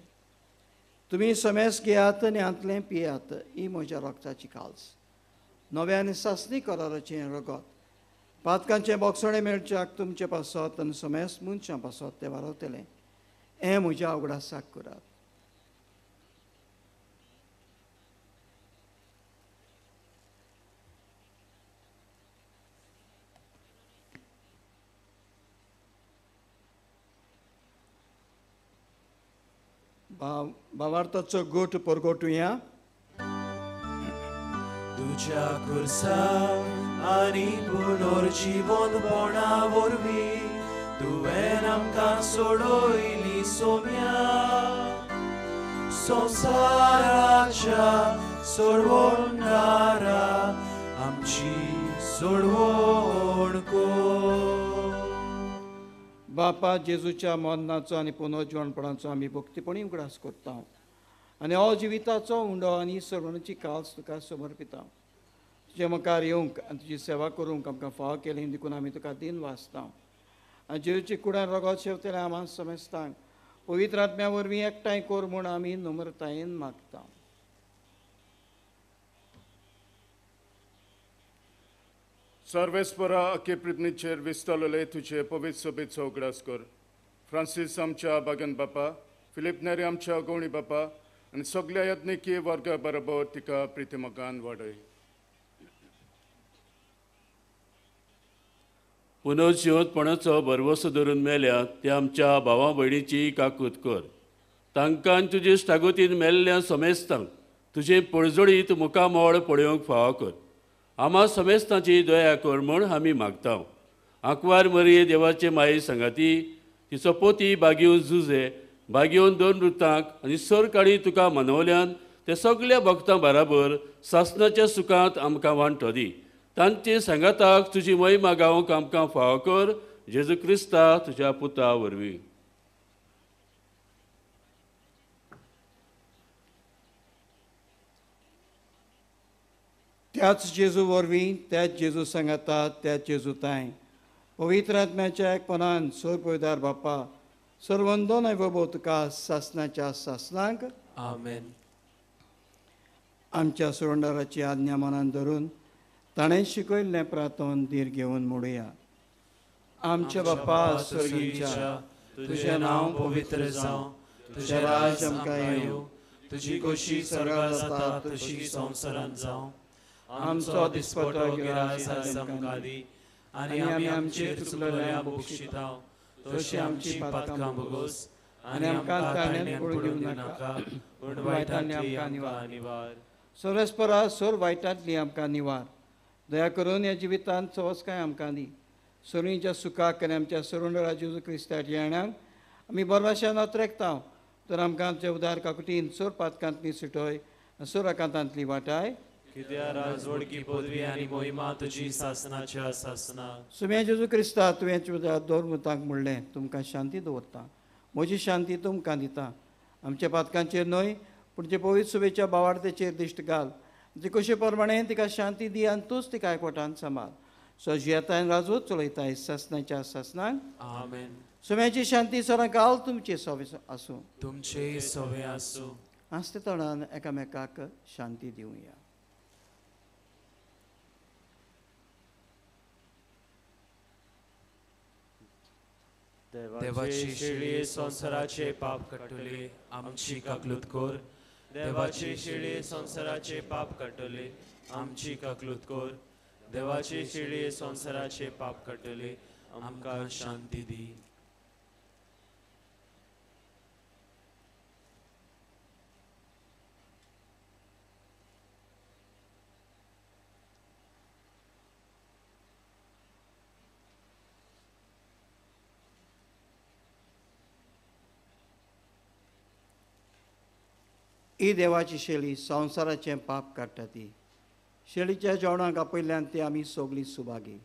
तुमी समेस घेयात आनी हांतलें पियात, ही म्हज्या रगताची काल्स, नव्यान सासणी कराराचें रगत, पातकांचें बोगसणें मेळच्याक तुमचे पासत आनी समेस मनशां पासत तें वारवतलें, हें म्हज्या उगडासाक करात. भावार्थाचो गोट परगोटुया. तुज्या खुर्सा आनी पुनर्जीवनपणा वरवीं तुवें आमकां सोडयली सोम्या संवसाराच्या सोडवणारा आमची सोडवण कर. बापा जेजूच्या मरणाचो आनी पुनर्जीवनपणाचो आमी भक्तीपणी उगडास करता आनी हो जिविताचो उंडो आनी सर्वणाची काल्स तुका समर्पिता. तुजे मुखार येवंक आनी तुजी सेवा करूंक आमकां फावो केली देखून आमी तुका दिन वाचता आनी जेजूची कुडान रगत शेवतले आमा समेस्तांक पवित्र आत्म्या वरवीं एकठांय कर म्हूण आमी नम्रतायेन मागता. सर्वेस्परा अखे पृथ्वीचेर विस्तारलेले तुजे पवित्र सभेचो उगडास कर. फ्रांसीस आमच्या बागन बापा, फिलीप नेरी आमच्या गवणी बापा आनी सगल्या यत्निकी वर्गा बरोबर तिका प्रितिमगान वाडय. पुनर्जिवंतपणाचो भरवसो धरून मेल्या त्या आमच्या भावा भयणीची काकूत कर. तांकां तुजे स्टागोतीन मेल्ल्या समेस्तांक तुजें पळजोडीत मुखामळ पळोवंक फावो कर. आमा समेस्तांची दया कर म्हूण आमी मागता. आंकवार मरये देवाचे माये सांगाती तिचो पोती बागेवन जुजे बागेवन दोन वृत्तांक आनी सरकाळी तुका मनवल्यान ते सगल्या भक्तां बराबर सासणाच्या सुखांत आमकां वांटो दी. तांचे सांगाताक तुजी महिमा गावंक आमकां फावो कर. जेजू क्रिस्ता तुज्या पुता वरवीं. त्याच जेजू वरवीं, त्याच जेजू सांगाता, त्याच जेजू तांय पवित्र आत्म्याच्या एकपणान सोर पविदार बापा सर्वंदोन वैभव तुका सासणाच्या सासणांक. आमेन. आमच्या सुरंडाराची आज्ञा मनान धरून ताणें शिकयल्लें प्रार्थन धीर घेवन म्हणुया. आमच्या बापा स्वर्गीच्या, तुजें नांव पवित्र जावं, तुजें राज आमकां येवं, तुजी खोशी सर्गार जाता तशी संवसारांत जावं. आमचो दिसपटो गिरास आयज आमकां दी आनी आमी आमचेर चुकलेल्या बक्षिता तशी आमची पातकां भोगोस आनी आमकां ताळ्यांत पडूंक दिवं नाका, पूण वायटांतली आमकां निवार. सोरसपरा सोर वायटांतली आमकां निवार. दया करून ह्या जिवितांत सवसकाय आमकां दी. सोरींच्या सुखाक आनी आमच्या सरुणरा जेजू क्रिस्ताच्या येण्याक आमी बरवाशान अत्रेकता. तर आमकां आमच्या उदार काकुटीन सोर पातकांतली सुटोय सोर आकांतांतली वाटाय. कित्या राजवडकी पदवी आनी मोहिमा तुजी सासनाच्या सासना. सुम्या जेजू क्रिस्ता तुवें तुज्या दोर मुतांक म्हणलें, तुमकां शांती दवरता, म्हजी शांती तुमकां दिता. आमच्या पातकांचेर न्हय पूण जे पवित्र सुबेच्या बावाडतेचेर दिश्ट घाल. जे कशे प्रमाणे तिका शांती दी आनी तूंच तिका एकवटान सांबाळ. सो जियेतायन राजू चलयताय सासनाच्या सासनाक. आमेन. सुम्याची शांती सरां काल तुमचे सवे आसूं. तुमचे सवे आसूं. आसते तोंडान एकामेकाक शांती दिवया. देवाची शिळी संवसाराचे पाप काडटली आमची काकलूत कर. देवाची शिळी संवसाराचे पाप काडटली आमची काकलूत कर. देवाची शिळी संवसाराचे पाप काडटली आमकां शांती दी. ही देवाची शेळी संवसाराचें पाप काडटा. ती शेळीच्या जेवणाक आपयल्ल्यान ती आमी सगळीं सुभागी.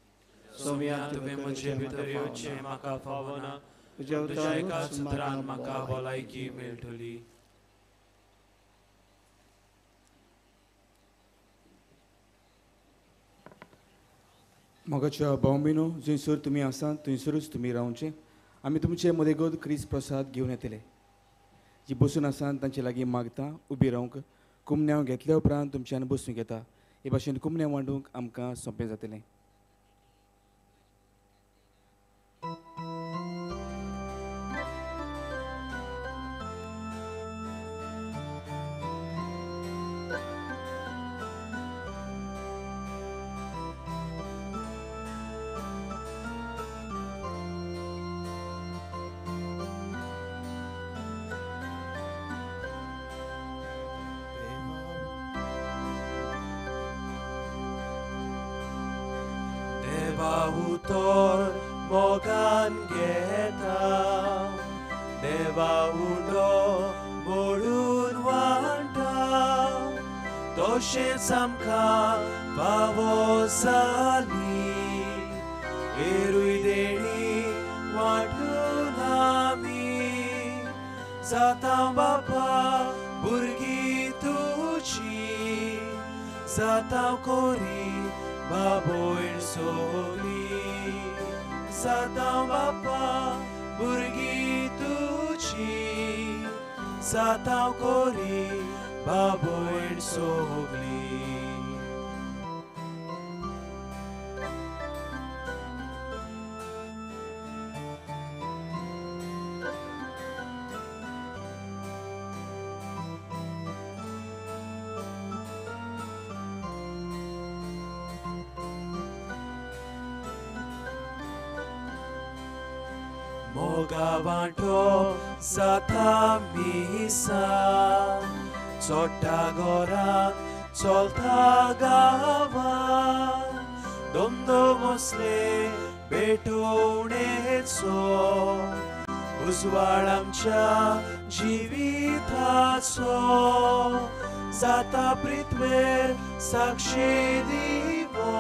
सोम्या तुवें म्हजे भितर येवचें म्हाका फावना, तुज्या एका सुत्रान म्हाका भलायकी मेळटली. मोगाच्या भाव भयणो, जंयसर तुमी आसात थंयसरूच तुमी रावचें. आमी तुमचे मदेगत क्रिस्त प्रसाद घेवन येतले. जी बसून आसात तांचे लागीं मागता उबी रावंक. कुमन्यांव घेतल्या उपरांत तुमच्यान बसूंक येता. हे भाशेन कुमन्यांव वांडूंक आमकां सोंपें जातलें. उतर मोगान घेता देवा उंडो मोडून वांटा तशेंच आमकां फावो जाली एरूय देणी वांटून आमी जाता बापा भुरगीं तुजी जाता कोरी बाबोयण सोली जाता बापा भुरगीं तुजी जाता कोरी बाबोयण सोगली. मोगा वांटो जाता मिसा चोट्टा घरांत चलता गांवांत दोमदोम असले भेटवणेचो उजवाड आमच्या जिविताचो जाता पृथ्वेर साक्षी दिवो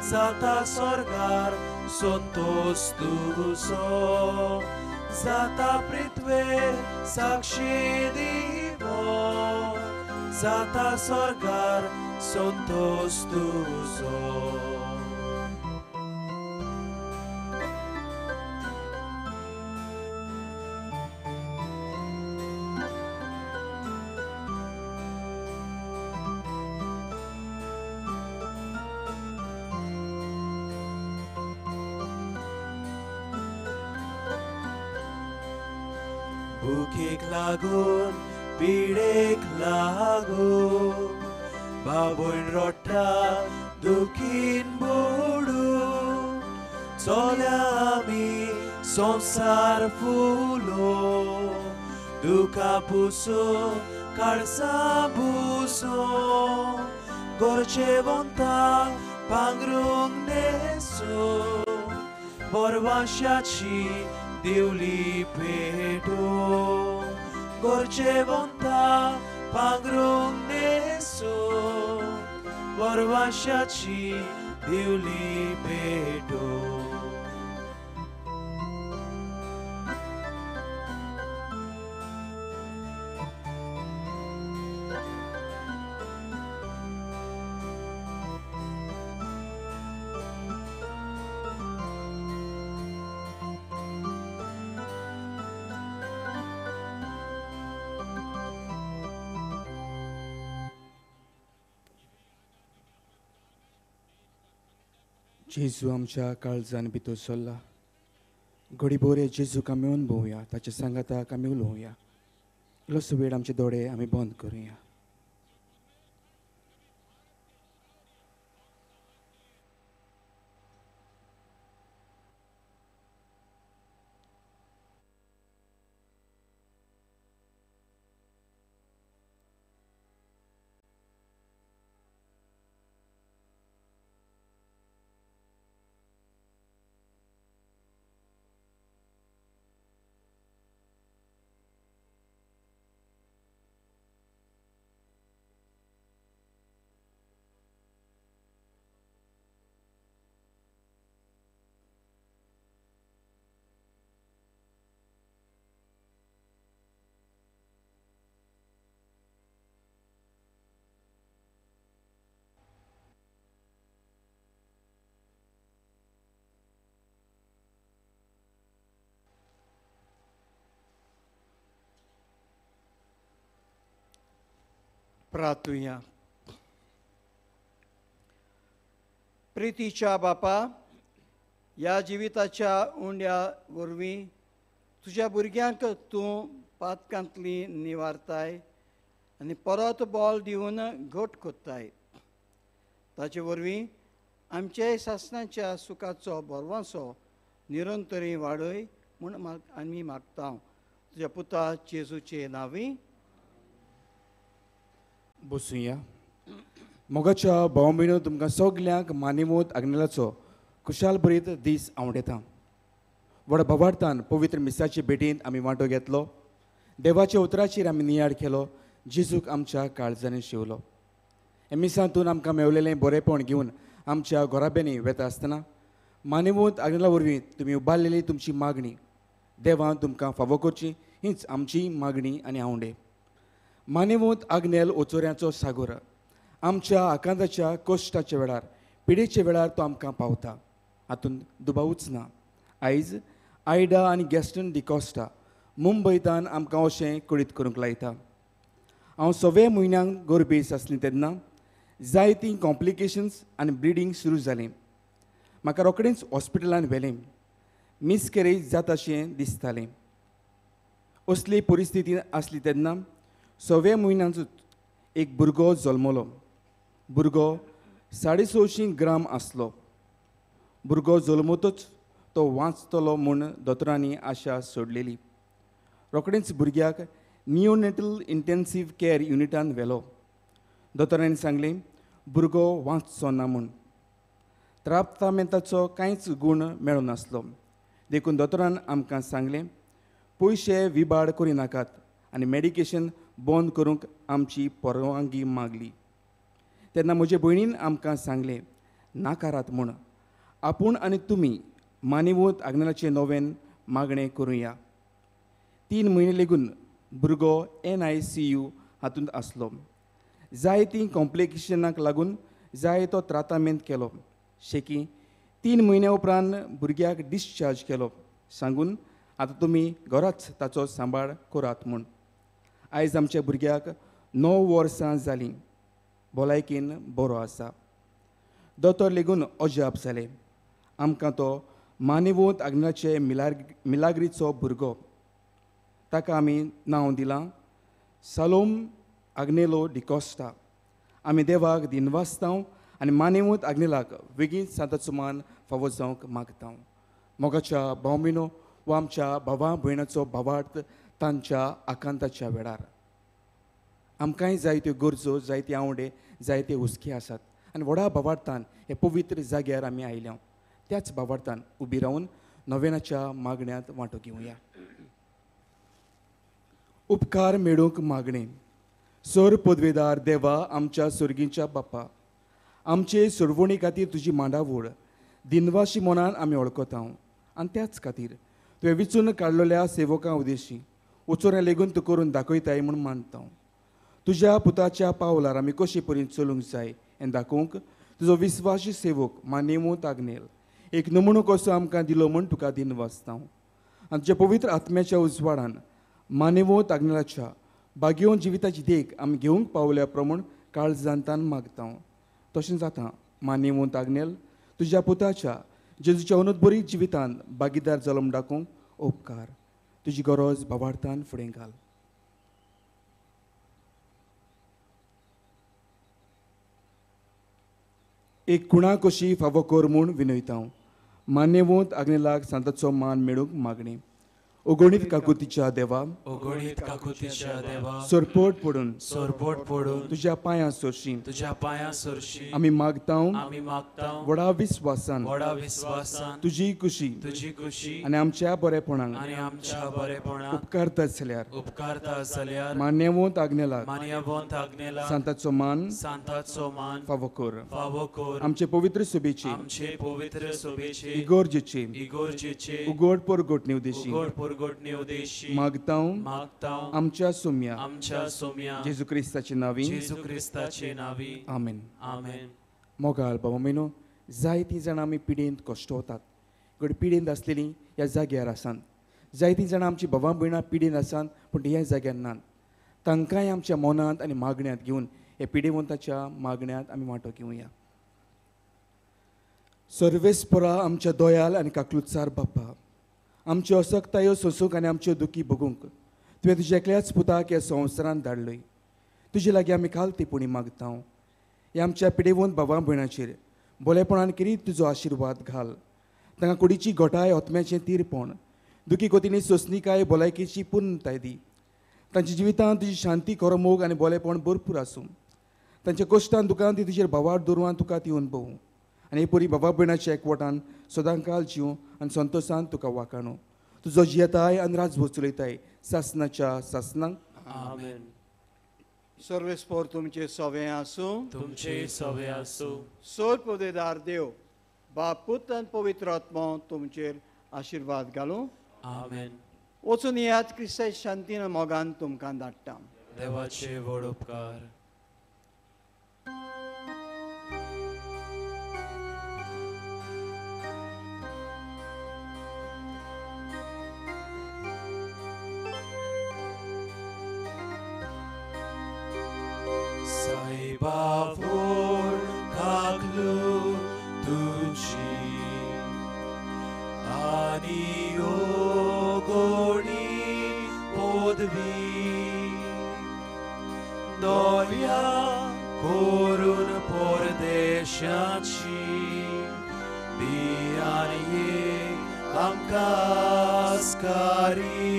जाता स्वर्गार संतोष तुजो जाता पृथ्वेर साक्षी दिवो जाता स्वर्गार संतोष तुजो. भुकेक लागून पिडेक लागून बाबून रोट्टा दुखीन बुडून चोल्या आमी संवसार फुलो दुखा पुसो काळसा बुसो गोरजेवंता पांगरूंक न्हेसो बोरवाशाची दिवली पेटो गोरजेवंता पांगरूंक न्हेसो बोरवाशाची दिवली पेटो. जेजू आमच्या काळजान भितर सरला. घडी बोरे जेजूक आमी अनुभवया, ताच्या सांगाताक आमी उलोवया. इल्लोसो वेळ आमचे दोळे आमी बंद करुया. प्रार्थुया. प्रितीच्या बापा, ह्या जिविताच्या उंड्या वरवीं तुज्या भुरग्यांक तूं पातकांतली निवारताय आनी परत बॉल दिवन घट कोत्ताय. ताचे वरवीं आमचे सासणाच्या सुखाचो बरवांसो निरंतरी वाडय म्हूण आमी मागता. तुज्या पुता जेजूचे नांवी. बसुया. मोगाच्या भाव भयणो, तुमकां सगल्यांक मानेमोत आग्नेलाचो खुशाल भरीत दीस आवडेता. व्हड भावार्थान पवित्र मिसाचे भेटींत आमी वांटो घेतलो. देवाच्या उतराचेर आमी नियाळ केलो. जेजूक आमच्या काळजांनी शिवलो. हे मिसांतून आमकां मेवलेलें बरेपण घेवन आमच्या घराब्यांनी वेता आसतना मानेमोत आग्नेला वरवीं तुमी उबारलेली तुमची मागणी देवान तुमकां फावो करची हीच आमची मागणी आनी आवडे. मानेवंत आग्नेल ओचोऱ्यांचो सागोर आमच्या आकांताच्या कश्टाच्या वेळार पिडेच्या वेळार तो आमकां पावता, हातूंत दुबावूच ना. आयज आयडा आनी गॅस्टन डिकॉस्टा मुंबयतान आमकां अशें कळीत करूंक लायता. हांव सवे म्हयन्यांक गर्भेस आसली तेन्ना जायतीं कॉम्प्लिकेशन्स आनी ब्लिडींग सुरू जालें. म्हाका रोखडेंच हॉस्पिटलान व्हेलें. मिसकॅरेज जाताशें दिसतालें. असली परिस्थिती आसली तेन्ना सव्या म्हयन्यांचूच एक भुरगो जल्मलो. भुरगो 650 ग्राम आसलो. भुरगो जल्मतच तो वांचतलो म्हूण दोतोरांनी आशा सोडलेली. रोखडेंच भुरग्याक निओनेटल इंटेन्सीव केअर युनिटान व्हेलो. दोतोरांनी सांगलें भुरगो वांचचो ना म्हूण. त्रापतामेंताचो कांयच गूण मेळनासलो. देखून दोतोरान आमकां सांगलें पयशे विबाड करिनाकात आनी मेडिकेशन बंद करूंक आमची परवानगी मागली. तेन्ना म्हजे भयणीन आमकां सांगलें नाकारात म्हूण. आपूण आनी तुमी मानेवत आग्नेलाचें नवें मागणें करुया. 3 म्हयने लेगून भुरगो NICU हातूंत आसलो. जायतीं कॉम्प्लिकेशनाक लागून जाय तो त्रातामेंत केलो. शेकी 3 म्हयन्या उपरांत भुरग्याक डिस्चार्ज केलो सांगून आतां तुमी घराच ताचो सांबाळ करात म्हूण. आयज आमच्या भुरग्याक 9 वर्सां जालीं. भलायकेन बरो आसा. दोतोर लेगून अजाप जाले. आमकां तो मानेवोत आग्नेलाचे मिलाग्रीचो भुरगो. ताका आमी नांव दिलां सालोम आग्नेलो डिकॉस्टा. आमी देवाक दिनवासतांव आनी मानेवत आग्नेलाक वेगींच सांताचो मान फावो जावंक मागता. मोगाच्या भाव भयणो वा आमच्या भावा भयणाचो भावार्थ तांच्या आकांताच्या वेळार. आमकांय जायत्यो गरजो, जायते आंवडे, जायते हुस्के आसात आनी व्हडा भावार्थान हे पवित्र जाग्यार आमी आयल्या. त्याच भावार्थान उबी रावन नोवेनाच्या मागण्यांत वांटो घेवया. उपकार मेळूंक मागणें. सर पदवेदार देवा, आमच्या सर्गीच्या बापा, आमचे सोडवणी खातीर तुजी मांडावळ दिनवाशी मनान आमी वळखता आनी त्याच खातीर तुवें विचून काडलेल्या सेवकां उदेशी उचोऱ्या लेगून तूं करून दाखयताय म्हूण मानता. तुज्या पुताच्या पावलार आमी कशे परीन चलूंक जाय हें दाखोवंक तुजो विस्वासी सेवक मानेवंत आग्नेल एक नमुनो कसो आमकां दिलो म्हूण तुका दिनवासता. आनी तुज्या पवित्र आत्म्याच्या उजवाडान मानेवंत आग्नेलाच्या बागेवन जिविताची देख आमी घेवंक पावल्या प्रमाण काळजांतान मागता. तशें जाता मानेवंत आग्नेल तुज्या पुताच्या जेजूच्या अनुदबरी जिवितान भागीदार जालो म्हूण दाखोवंक उपकार. तुजी गरज भावार्थान फुडें घाल. एक कुणा कशी फावो कर म्हूण विनयता. मान्यवंत आग्नेलाक सांताचो मान मेळूंक मागणी. ओगणीत काकुतीच्या देवा, ओगणीत काकुतीच्या देवा, सरपोट पडून, सरपोट पडून तुज्या पांयां सरशी, तुज्या पांयां सरशी आमी मागता, आमी मागता व्हडा विस्वासान, व्हडा विस्वासान तुजी कुशी, तुजी कुशी आनी आमच्या बरेपणाक, आनी आमच्या बरेपणाक उपकारता जाल्यार, उपकारता जाल्यार मान्यवंत आग्नेलाक, मान्यवंत आग्नेलाक सांताचो मान, सांताचो मान फावो कर, फावो कर. आमचे पवित्र सभेची, आमचे पवित्र सभेची इगोर्जेची, इगोर्जेची उगड परगटणी उदेशी, उगड परगटणी उदेशी मागता, मागता आमच्या सोम्या, आमच्या सोम्या जेजू क्रिस्ताचे नांवी, जेजू क्रिस्ताचे नांवी. आमेन. आमेन. मोगाळ बाबा म्हयनो, जायतीं जाणां आमी पिडेंत कश्टवतात. घड पिडेंत आसलेलीं ह्या जाग्यार आसात. जायतीं जाणां आमची बाबा भयणां पिडेंत आसात पूण ह्या जाग्यार नात. तांकांय आमच्या मनांत आनी मागण्यांत घेवन ह्या पिडेवंताच्या मागण्यांत आमी वांटो घेवया. सर्वेस्परा आमच्या दोयाल आनी काकलुचार बापा, आमच्यो असक्तायो सोंसूंक आनी आमच्यो दुखी भोगूंक तुवें तुज्या एकल्याच पुताक ह्या संवसारांत धाडलय. तुजे लागीं आमी खालतेपणी मागता. ह्या आमच्या पिडेवंत भावा भयणाचेर बोलेपणान किरीत तुजो आशिर्वाद घाल. तांकां कुडीची घोटाय, आत्म्याचें तीरपण, दुखी कोतीनी सोंसणीकाय, भलायकेची पूर्णताय दी. तांच्या जिवितांत तुजी शांती, खरो मोग आनी बोलेपण भरपूर आसूं. तांच्या कश्टान दुकान ती तुजेर भावार दवरून तुका ती अनुभवूं आनी हे परी बाबा भयणाच्या एकवटान सदांकाल जीव आनी संतोशान तुका वाखाणू. तुजो जियेताय आनी राजभोज चलयताय सासनाच्या सासनाक. आमेन. सर्वेस्पोर तुमचे सवे आसूं, तुमचे सवे आसूं. सोर पदेदार देव बाप, पुत आनी पवित्र आत्मो तुमचेर आशिर्वाद घालूं. आमेन. वचून येयात, क्रिस्ताच्या शांतीन मोगान तुमकां धाडटा. देवाचे व्हड उपकार. साईबाबा काकलू तुझी आनी ओगोणी पदवी दया करून परदेशाची दियानी आमकां आस्कारी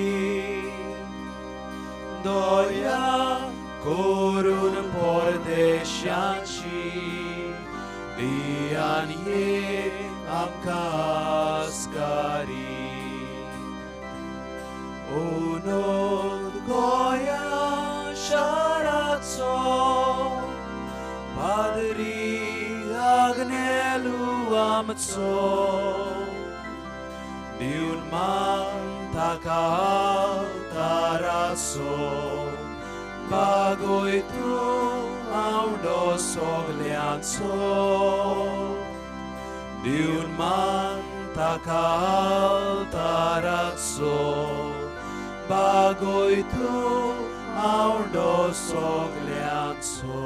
दया करून परदेशाची दियानी आमकां आस्कारी. ओनोद गोंया शाराचो पाद्री आग्नेलू आमचो दिवन मान ताका आल्ताराचो बागोय तूं आवडो सगल्यांचो दिवन मान ताका आल्ताराचो बागोय तूं आवडो सगल्यांचो.